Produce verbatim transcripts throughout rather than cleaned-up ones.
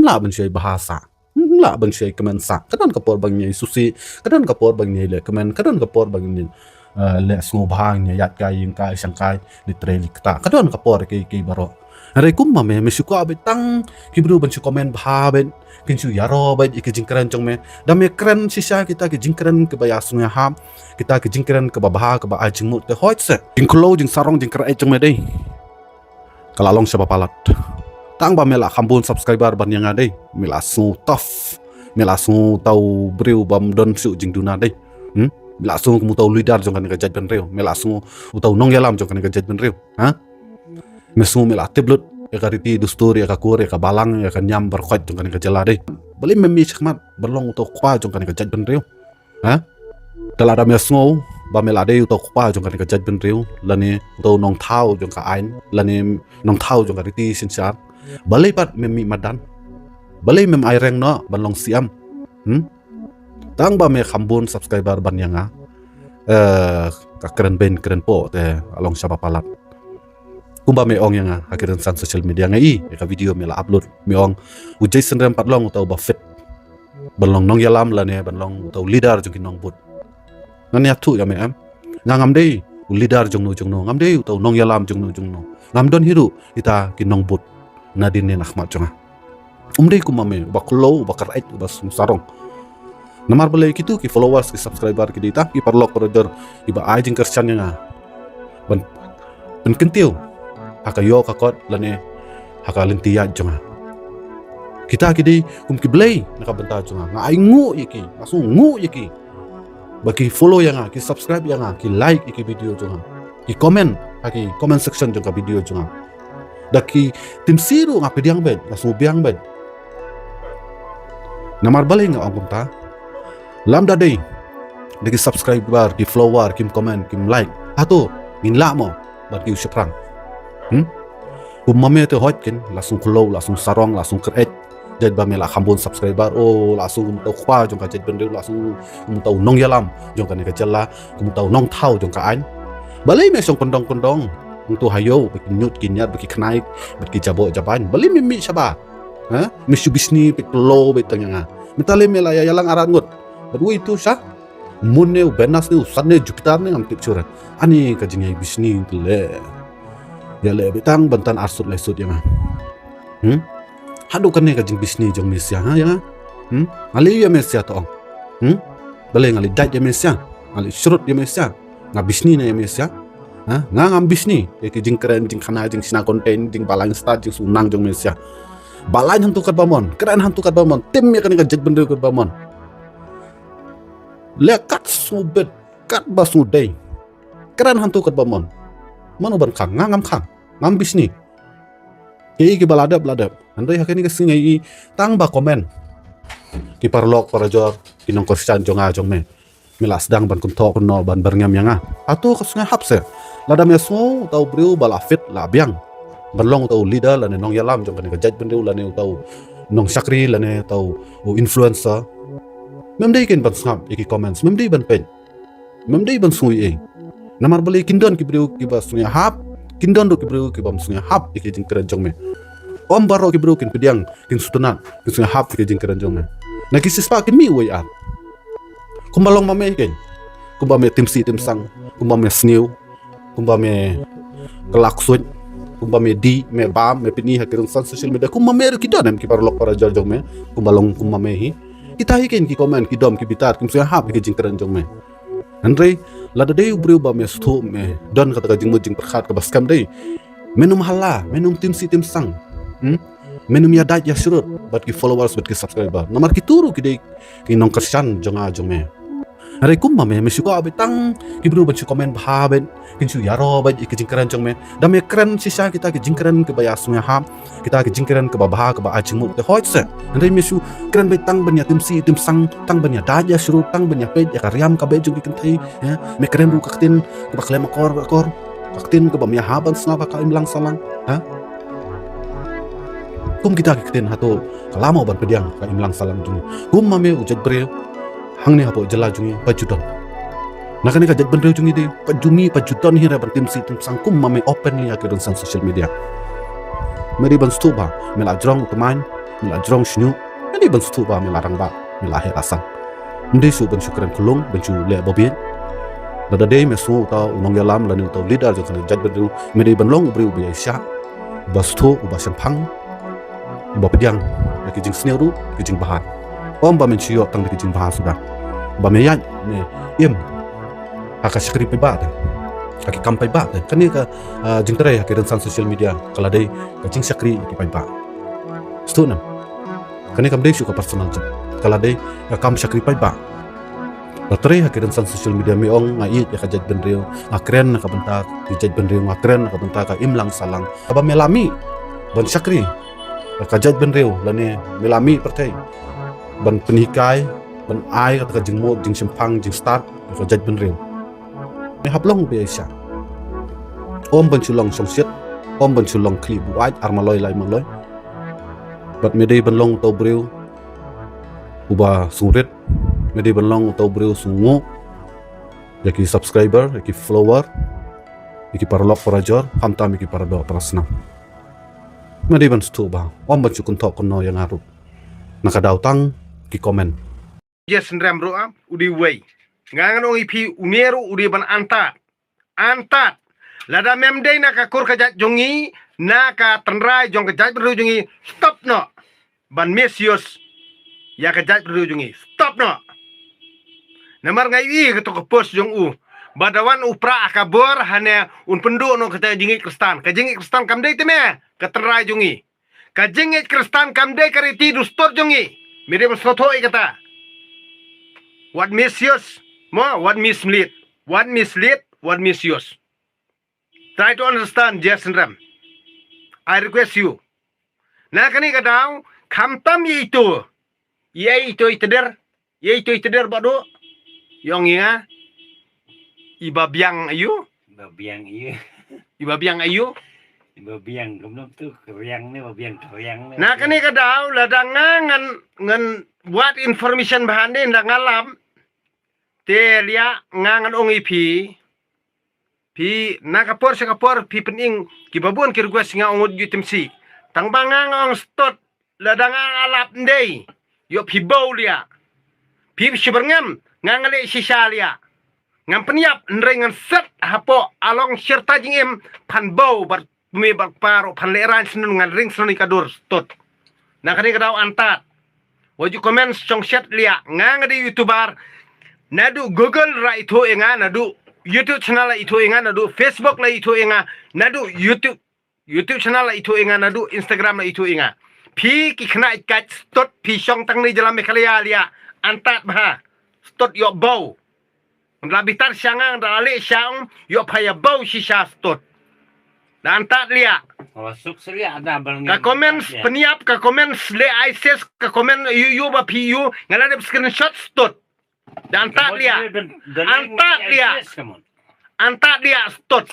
Lah ban shai bahasa. Lah ban shai kmen sa. Ka don ka por ban ïai susi. Ka don ka por ban ïai leh kmen. Ka don ka por ban ïai, eh, leh sngewbha, ïai ïaid kai, ïing kai, shang kai. Li trei li kta. Ka don ka por ki, ki baroh. Hynrei kumba me, me shu kwah beit tang ki briew ban shu comment bha beit, kin shu ïaroh beit ïa ki jingkren jong me. Da me kren shisha kita ki jingkren kiba ïasngewhap, kita ki jingkren kiba bha, kiba ai jingmut te hooid se. Jingkhlo, jingsarong, jingkyreit jong me dei ka la long shaba palat. Tang ba me la kham bun subscriber ban ïa nga dei, me la sngew tough, me la sngew uta u briew bym don shuh jingduna dei. Hmm? Me la sngew kum uta u leader jong kane ka jaitbynriew, me la sngew uta u nongïalam jong kane ka jaitbynriew. Ha? Me sngew me la tip lut ïa ka riti dustur, ïa ka kur, ïa ka balang, ïa ka niam bad ka khoit jong kane ka jylla dei. Balei mem mih shakhmat ban long uta u kpa jong kane ka jaitbynriew? Ha? Te lada me sngew ba me la dei uta u kpa jong kane ka jaitbynriew, lane uta u nongthaw jong ka aiñ, lane nongthaw jong ka riti synshar, balei pat mem mih madan? Balei mem ai reng noh ban long C M? Hmm? Tang ba me kham bun subscriber ban ïa nga, eh, ka kren beiñ kren poh te la long shaba palat. Kumba me ong ïa nga ha ki rynsan social media, nga i ïa ka video me la upload, me ong u Jason Rem pat long uta uba fit ban long nongïalam lane ban long uta u leader jong ki nongbud. Ngan ïathuh ïa me em, nga ngam dei u leader jongno jongno, ngam dei uta u nongïalam jongno jongno, ngam don hi ruh kita ki nongbud nadien ne nakhmat jong nga. Um dei kumba me uba khlo, uba kyreit, uba sngewsarong. Namar balei? Kitu ki followers, ki subscriber ki dei tang ki paralok parajor kiba ai jingkyrshan ïa nga ban pynkyntiew ha ka ïoh ka kot lane ha ka lynti ïaid jong nga. Kita ki dei kum ki blei na ka bynta jong nga. Nga ai nguh ïa ki, nga sngew nguh ïa ki ba ki follow ïa nga, ki subscribe ïa nga, ki like ïa ki video jong nga, ki comment ha ki comment section jong ka video jong nga. Da ki timsi ruh nga pdiang beit, nga sngew biang beit. Namar balei nga ong kumta? Lada dei da ki subscriber, ki follower kim comment, kim like, hato ngin lah mo ban kiew shaphrang? Hmm? Kumba me te hooid kin la sngew khlo, la sngew sarong, la sngew kyreit. Jait ba me la kham bun subscriber, oh, la sngew kum uta u kpa jong ka jaitbynriew, la sngew kum uta u nongïalam jong kane ka jylla, kum uta u nongthaw jong ka aiñ. Balei me shong kyndong kyndong hangto ha ïew bad ki ñiut ki ñiat, bad ki khnai, bad ki jaboh jabaiñ? Balei mem mih shaba? Ha? Me shu bishni beit, khlo beit tang ïa nga. Mynta lei me la ïa ïalang arngut bad uwei tu sha moon ne, u Venus ne, u sun ne, Jupiter ne, ngam tip shuh re. Ani ka jingïai bishni te leh, ïaleh beit tang ban tan arsut laisut ïa nga. Hmm? Haduh kane ka jingbishni jong me sha ha ïa nga? Hmm? Nga leh ïa me sha to ong? Hmm? Balei nga leh dait ïa me sha? Nga leh shrut ïa me sha? Nga bishni ne ïa me sha? Ha? Nga ngam bishni ïa ki jingkren, jingkhana, jingshna content, jingbalang stad, jingsngewnang jong me sha. Balang hangto katba mon, kren hangto katba mon, tim ïa kane ka jaitbynriew katba mon. Leh kat sngewbit, katba sngewdei. Kren hangto katba mon. Mano ban khang? Nga ngam khang, ngam bishni. Ki, kiba la dep la dep. Hynrei ha kane ka sngi nga i tang ba comment ki paralok parajor, ki nongkyrshan jong nga jong me, me la sdang ban kynthoh kynnoh, ban byrngem ïa nga. Hato ka sngew hap se? Lada me sngew uta u briew ba la fit, la biang ban long uta u leader lane nongïalam jong kane ka jaitbynriew lane uta u nongshakri lane uta u influencer, mem dei kin ban sngap ïa ki comments, mem dei ban peit. Mem dei ban sngew ei ei. Namar balei? Kin don ki briew kiba sngewhap, kin don ruh ki briew kibym sngewhap ïa ki jingkren jong me. Ym baroh ki briew kin pdiang, kin sngewtynnat, kin sngewhap ïa ki jingkren jong me. Na ki sispah kin mih uwei ar. Kumba long ma me kein, kumba me timsi timsang, kumba me sniew, kumba me kylla ksuid, kumba me dih, me bam, me pyni ha ki rynsan social media, kumba me ruh ki don em ki paralok parajor jong me, kumba long kumba me hi. Kita hi kein ki comment, ki dom, ki bitar, kim sngewhap ïa ki jingkren jong me. Hynrei lada dei u briew ba me sngewthuh me don kata ka jingmut jingpyrkhat kaba skhem dei, me nym halla, me nym timsi timsang. Hmm? Me nym ïadait ïashrut bad ki followers bad ki subscriber. Namar kitu ruh ki dei ki nongkyrshan jong nga jong me. Hynrei kumba me, me shu kwah beit tang ki briew ban shu comment bha beit, kin shu ïaroh beit ïa ki jingkren jong me. Da me kren shisha kita ki jingkren kiba ïasngewhap, kita ki jingkren kiba bha, kiba ai jingmut te hooid se. Hynrei me shu kren beit tang ban ïatimsi timsang, tang ban ïadait ïashrut, tang ban ïapeit ïa ka riam ka beit jong ki kynthei. Ïa, me kren ruh ka ktien kaba khlem akor akor, ka ktien kaba me hap ban sngap ha ka imlang sahlang. Ha? Kum kita ki ktien hato ka lah mo ban pdiang ha ka imlang sahlang jong ngi? Kumba me u jaitbynriew hangne hapoh jylla jong ngi pat ju don. Na kane ka jaitbynriew jong ngi dei pat ju mih, pat ju don hi re ban timsi timsang kumba me openly ha ki rynsan social media. Me dei ban sngewthuh ba me la jrong u tymmen, la jrong shñiuh, ym dei ban sngewthuh ba me la rangbah, me la heh la san. Ym dei shuh ban shu kren khyllung, ban shu leh ba bieit. Lada dei me sngew uta u nongïalam lane uta u leader jong kane ka jaitbynriew, me dei ban long u briew uba ïaishah, uba sngewthuh, uba shemphang, uba pdiang ïa ki jingsniew ruh ki jingbha. Ym ba men shu ïoh tang da ki jingbha suda. Ba me ïaid me im ha ka shakri paidbah te, ha ki kam paidbah te. Kane ka, ah, jingtrei ha ki rynsan social media ka la dei ka jingshakri ïa ki paidbah. Sngewthuh ne em? Kane kam dei shuh ka personal job. Ka la dei ka kam shakri paidbah. La trei ha ki rynsan social media, me ong nga ïeit ïa ka jaitbynriew, nga kren na ka bynta ki jaitbynriew, nga kren na ka bynta ka imlang sahlang. Haba me la mih ban shakri ïa ka jaitbynriew lane me la mih pyrthei ban pynhikai, ban ai kata ka jingmut jingshemphang jingstad ïa ka jaitbynriew, me hap long uba ïaishah. Ym ban shu long shongshit, ym ban shu long khlieh buaid ar maloi lai maloi. Bad me dei ban long uta u briew uba sngewrit, me dei ban long uta u briew sngewnguh ïa ki subscriber, ïa ki follower, ïa ki paralok parajor, khamtam ïa ki paradoh parasnam. Me dei ban sngewthuh ba ym ban shu kynthoh kynnoh ïa nga ruh na ka daw tang ki comment. J. Synrem ruh, ah, u dei uwei. Nga ngan ong ïa phi, une ruh u dei ban antad. Antad. Lada mem dei na ka kur ka jait jong ngi, na ka tynrai jong ka jaitbynriew jong ngi, stop noh ban misuse ïa ka jaitbynriew jong ngi. Stop noh. Namar nga ïohi kato ka post jong u, ba da wan u prah ha ka bor, hane un pynduh noh kata ka jingngeit Khristan. Ka jingngeit Khristan kam dei te me ka tynrai jong ngi. Ka jingngeit Khristan kam dei ka riti dustur jong ngi. Me dei ban sngewthuh ïa kata. Wat misuse mo, wat mislead, wat mislead, wat misuse. Try to understand, J. Synrem. I request you. Na kane ka daw, khamtam ïa ito, ïa ito i tder, ïa ito i tder ba duh, ïong ïa nga, i ba biang aïu? I ba biang aïu? I ba biang aïu? I ba biang, kumno tu, keriang ne, ba biang keriang ne. Na kane ka daw, lada nga ngan, ngan wad information ba hane, lada nga lap, te liah nga ngan ong ïa phi, phi na ka por sha ka por phi pyning ki babun ki request, nga ong wat ju tim si. Tang ba nga nga ong stud, lada nga nga lap ndei, ïoh phi bow liah. Phi shu byrngem, nga nga leh shisha liah. Ngam pynïap, hynrei ngan set hapoh along shirta jingim, phan bow bad me bad kpa ruh, phan lehraiñ syndon, ngan ring syndon ïa ka dur, stud. Na kane ka daw antad. Wat ju comment shong shet liah, nga nga dei YouTuber. Naduh Google la ithuh ïa nga, naduh YouTube channel la ithuh ïa nga, naduh Facebook la ithuh ïa nga, naduh YouTube, YouTube channel la ithuh ïa nga, naduh Instagram la ithuh ïa nga. Phi ki khynnah kait stud, phi shong tang ne jylla Meghalaya liah, antad bha. Stud ïoh bow. Nda la bitar sha nga, nda la leh sha ong, ïoh pha ïa bow shisha stud. Da antad liah. Ka comments pynïap, ka comments leh ISIS, ka comment ïu ïu ba phi ïu, nga la dep screenshot stud. Da antad liah. Antad liah. Antad liah stud.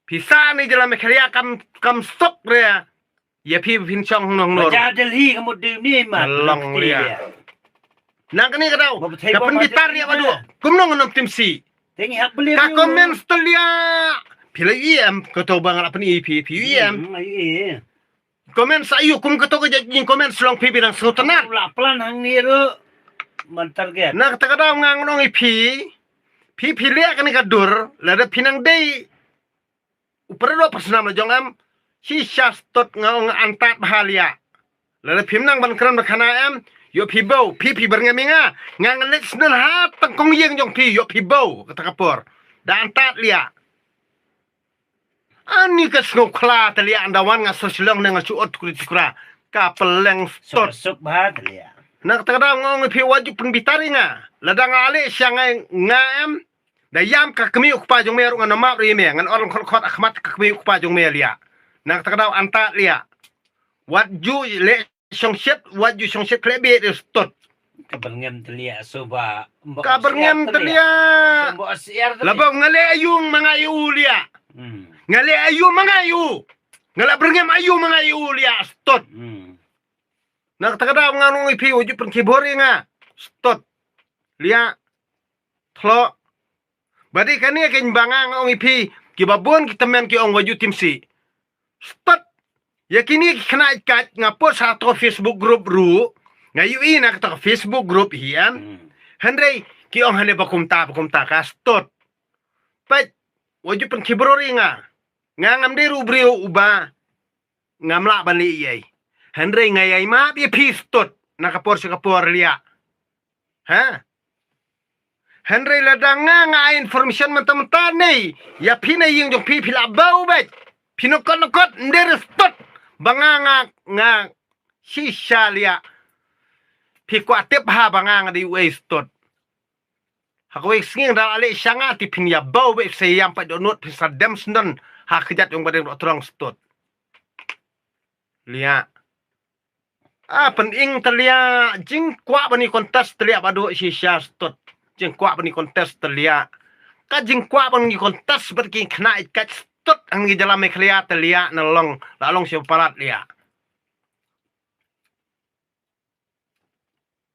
Phi sah ne jylla Meghalaya kam, kam suk re. Ïa phi phin shong nong nor. Ba ja Delhi ka mut dei ni ma. Long liah. Nang kane ka daw. Ka pynbitar liah ba duh. Kumno ngan ym tim si. Ka comments te liah. Phi la ïohi em kato ba nga la pyni phi, phi ïohi em. Comments aïu, kum kato ka jait jing comments long phi, phi dang sngewtynnat. La plan hangne ruh ban target. Na kata ka daw nga ngan ong ïa phi. Phi phi leh kane ka dur, lada phi nang dei u paradoh parasnam la jong em, shisha stud, nga ong antad bha liah. Lada phim nang ban kren ba khana em, ïoh phi bow, phi phi byrngem ïa nga, nga ngan leit syndon ha tang kong ïing jong phi, ïoh phi bow kata ka por. Da antad liah. Ani ka sngewkhla te liah, ynda wan nga shu shilong ne nga shu ot tukri tukra. Ka pylleng stud. Suk bha te liah. Na kata ka daw nga ong ïa phi wat ju pynbitar ïa nga. Lada nga leh sha nga, nga em. Da ïam ka kmie u kpa jong me ruh ngan ym map ri me, ngan ong khot khot ha khmat ka kmie u kpa jong me liah. Na kata ka daw antad liah. Wat ju leh shong shet, wat ju shong shet khleh beit stud. Ka byrngem te liah, so ba. Ka byrngem te liah. Laba nga leh aïu ma nga ïa u liah. Nga leh aïu ma nga ïa u. Nga la byrngem aïu ma nga ïa u liah stud. Na kata ka daw nga ong ïa phi wat ju pynkhih bor ïa nga stud. Liah. Thlo. Ba dei kane kein ba nga nga ong ïa phi, kiba bun ki tymmen ki ong wat ju tim si. Stud. Ïa kine ki khynnah kat nga post ha to Facebook group ruh. Nga ïohi na kato Facebook group hi an. Hmm. Hynrei ki ong hangne ba kumta ba kumta ka stud. Peit, wat ju pynkhih briew ïa nga. Nga ngam dei ruh u briew uba ngam lah ban leh ei ei. Hynrei nga ïai map ïa phi stud na ka por sha ka por liah. Ha? Hynrei lada nga nga ai information mynta mynta ne ïa phi na ïing jong phi, phi lah bau beit. Phi nongkot nongkot, ym dei re stud ba nga nga nga shisha liah. Phi kwah tip ha ba nga nga dei uei stud. Ha kawei ka sngi da la leh sha nga te phin ïa bau beit, sa ïam pat dohnud, phin sa dem sndon ha ka kjat jong ba dang doh trong stud. Liah. Ah, pyning te liah, jingkwah ban ïa contest te liah ba doh shisha stud. Jingkwah ban ïa contest te liah. Ka jingkwah ban ïa contest bad ki khynnah kat stud hangne ha jylla Meghalaya te liah, na long, la long sha palat liah.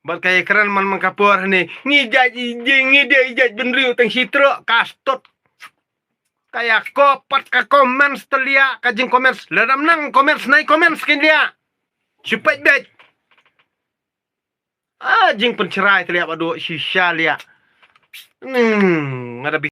Bad ka ïakren man man ka por hangne, ngi jait, ngi dei jait bynriew tang shi trok, ka stud. Ka ïa ko pat ka comments te liah, ka jing comments, lada ym nang comments, nai comments kin liah. Shu peit beit. Ah, jingpynshrai te liah ba doh shisha liah. Hmm, nga da